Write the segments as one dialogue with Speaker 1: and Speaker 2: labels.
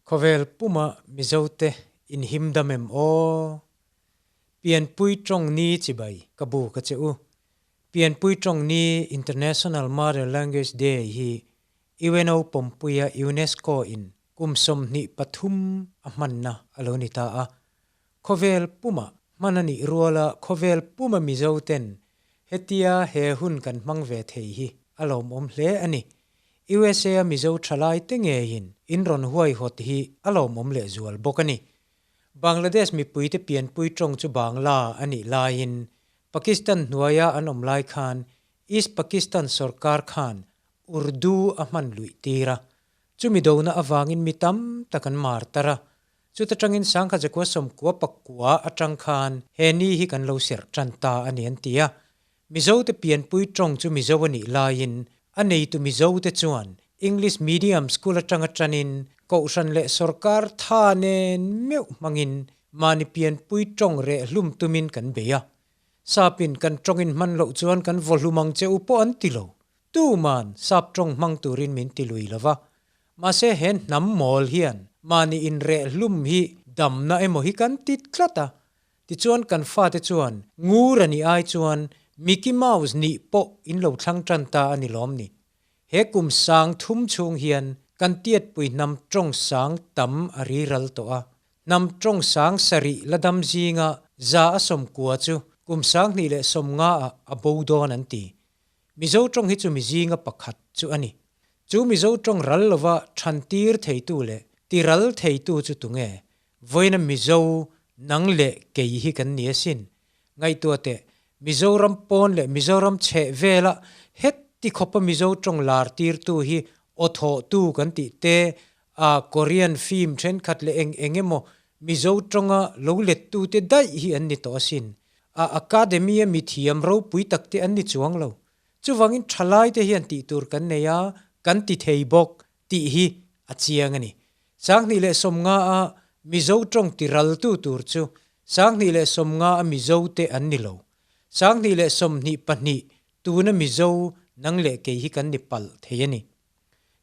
Speaker 1: Khawvel puma Mizote inhim dam em aw? Pianpui tawng ni chibai ka bu ka che u. Pianpui tawng ni International Mother Language Day hi UNO pawmpuia UNESCO in kum 23 a hmanna a lo ni ta a. Khawvel puma hman a nih ruala khawvel puma Mizoten hetia he hun kan hmang ve thei hi a lawmawm hle a ni. USA a Mizo thalai te ngeiin in rawn huaihawt hi a lawmawm lehzual bawk a ni. Bangladesh mipuite pianpui tawng chu Bangla a nih laiin Pakistan hnuaia an awm lai khan East Pakistan sorkar khan Urdu a hman luih tir a. Chumi dona avangin mi tam tak an mar tar a. Chuta tangin Sangha Jakua 99 atang khan he ni hi kan lo serh tan ta a ni an ti a. Mizote pianpui tawng chu Mizo a nih laiin a neitu Mizote chuan English medium school atanga tanin Kohhran leh sorkar tha nen meuh hmangin mahni pianpui tawng reh hlum tumin kan bei a. Sapin kan tawngin hman loh chuan kan vaw hlum ang che u pawh an ti lo. Tuman sap tawng hmang turin min ti lui lo va. Mahse he hnam mawl hian mahni inreh hlum hi damna emaw hi kan ti tlat a. Tichuan kan fate chuan ngur a nih ai chuan Mickey Mouse nih pawh in lo thlang tan ta a ni lawm ni. He kum sang thum chhung hian kan tiatpui hnam tawng sang tam a ri ral tawh a. Hnam tawng sang sarih la dam zinga 190 chu kum 2050 ah a bo dawn an ti. Mizo tawng hi chu mi zinga pakhat chu a ni. Chu Mizo tawng ral lova than tir theitu leh ti ral theitu chu tunge? Vawiina Mizo nang leh kei hi kan ni asin. Ngaihtuah teh, Mizoram pawn leh Mizoram chheh vela heti khawpa Mizo tawng lar tirtu hi aw thawhtu kan tih te, a Korean film thenkhat leh eng eng emaw Mizo tawnga lo lettu te daih hi an ni tawh asin. A academy a mithiam ropui tak te an ni chuang lo. Chuvangin thalai te hian tih tur kan nei a, kan ti thei bawk tih hi a chiang a ni. 2050 a Mizo tawng ti raltu tur chu 2050 a Mizo te an ni lo. 2022 tuna Mizo nang leh kei hi kan ni palh thei a ni.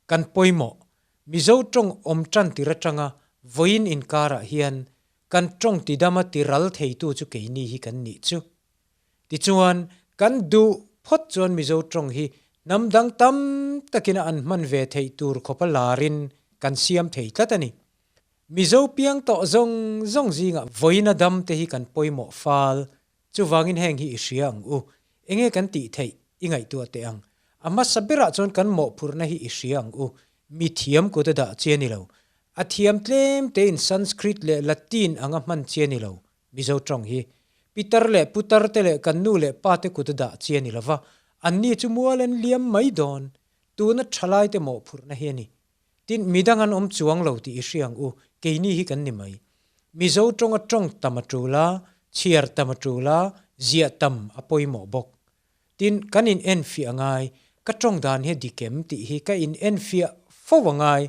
Speaker 1: Kan pawimawh, Mizo tawng awm tan tir atanga vawiin inkarah hian kan tawng ti dama ti ral theitu chu keini hi kan nih chu. Tichuan, kan duh phawt chuan Mizo tawng hi hnam dang tam takin a an hman ve theih tur khawpa larin kan siam thei tlat a ni. Mizo piang tawh zawng zawng zingah vawiina dam te hi kan pawimawh fal, chuvangin heng hi i hria ang u. Enge kan tih theih i ngaihtuah teh ang. A hmasa berah chuan kan mawhphurhna hi i hria ang u. Mi thiam kut a dah chi a ni lo. A thiam tlem tein Sanskrit leh Latin anga hman chi a ni lo. Mizo tawng hi Pitar leh Putar te leh kan nu leh pa te kut a dah chi a ni lo va, anni chu mual an liam mai dawn. Tuna thalai te mawhphurhna hi a ni. Tin, midang an awm chuang lo tih i hria ang u, keini hi kan ni mai. Mizo tawnga tawng tam a tul a, chhiar tam a tul a, ziah tam a pawimawh bawk. Tin, kan in enfiah a ngai, ka tawng dan hi a dik em tih hi ka in enfiah fo a ngai,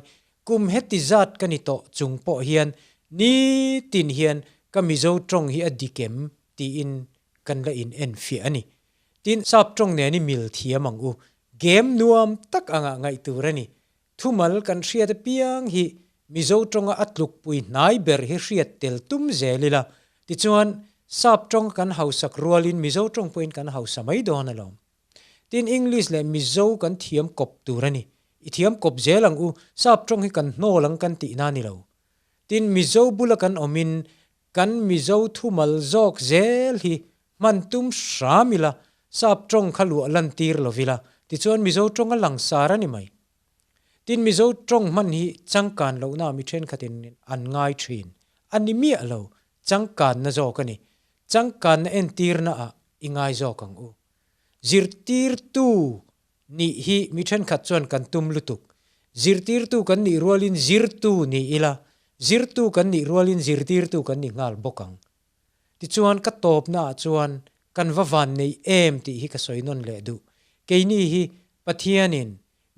Speaker 1: kum heti zat ka ni tawh chung pawh hian nitin hian ka Mizo tawng hi a dik em tiin kan la in enfiah a ni. Tin, sap tawng nen i mil thiam ang u, game nuam tak anga ngaih tur a ni. Thumal kan hriat apiang hi Mizo tawnga a tlukpui hnai ber hi hriat tel tum zel ila, tichuan sap tawnga kan hausak rualin Mizo tawng pawhin kan hausa mai dawn alawm. Tin, English leh Mizo kan thiam kawp tur a ni. I thiam kawp zel ang u, sap tawng hi kan hnawl ang kan tihna a ni lo. Tin, Mizo bula kan awmin kan Mizo thumal zawk zel hi hman tum hram ila, sap tawng kha luah lantir lo ila, tichuan Mizo tawng a langsar a ni mai. Tin, Mizo tawng hman hi changkan lohna mi thenkhatin an ngai thin. A ni miah lo, changkanna zawk a ni. Changkanna entirna ah i ngai zawk ang u. Zirtirtu nih hi mi thenkhat chuan kan tum lutuk. Zirtirtu kan nih rualin zirtu ni ila, zirtu kan nih rualin zirtirtu kan ni nghal bawk ang. Tichuan ka tawpna ah chuan kan va van nei em tih hi ka sawi nawn leh duh. Keini hi Pathianin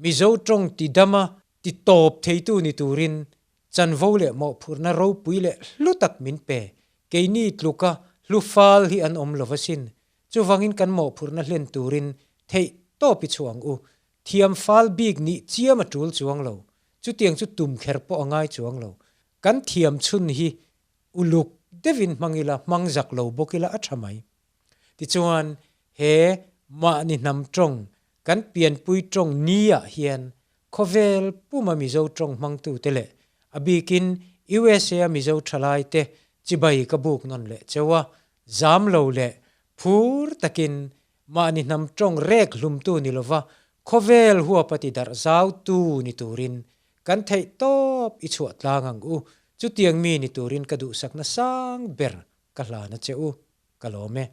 Speaker 1: Mizo tawng ti dama ti tawp theitu ni turin chanvo leh mawhphurhna ropui leh hlu tak min pe. Keini tluka hlu fal hi an awm lo asin. Chuvangin kan mawhphurhna hlen turin theih tawp i chhuah ang u. Thiam fal bik nih chiam a tul chuang lo. Chutiang chu tum kher pawh a ngai chuang lo. Kan thiam chhun hi uluk deuhin hmang ila, hmang zak lo bawk ila a tha mai. Tichuan, he mahni hnam tawng, kan pianpui tawng ni-ah hian khawvel puma Mizo tawng hmangtute leh a bikin USA-a Mizo thalaite chibai ka buk nawn leh cheu a, zam lo leh phur takin mahni hnam tawng rek hlumtu ni lova khawvel huapa ti darh zautu ni turin kan theih tawp i chhuah tlang ang u. Chutiang mi ni turin ka duhsakna sang ber ka hlan a che u. Ka lawm e.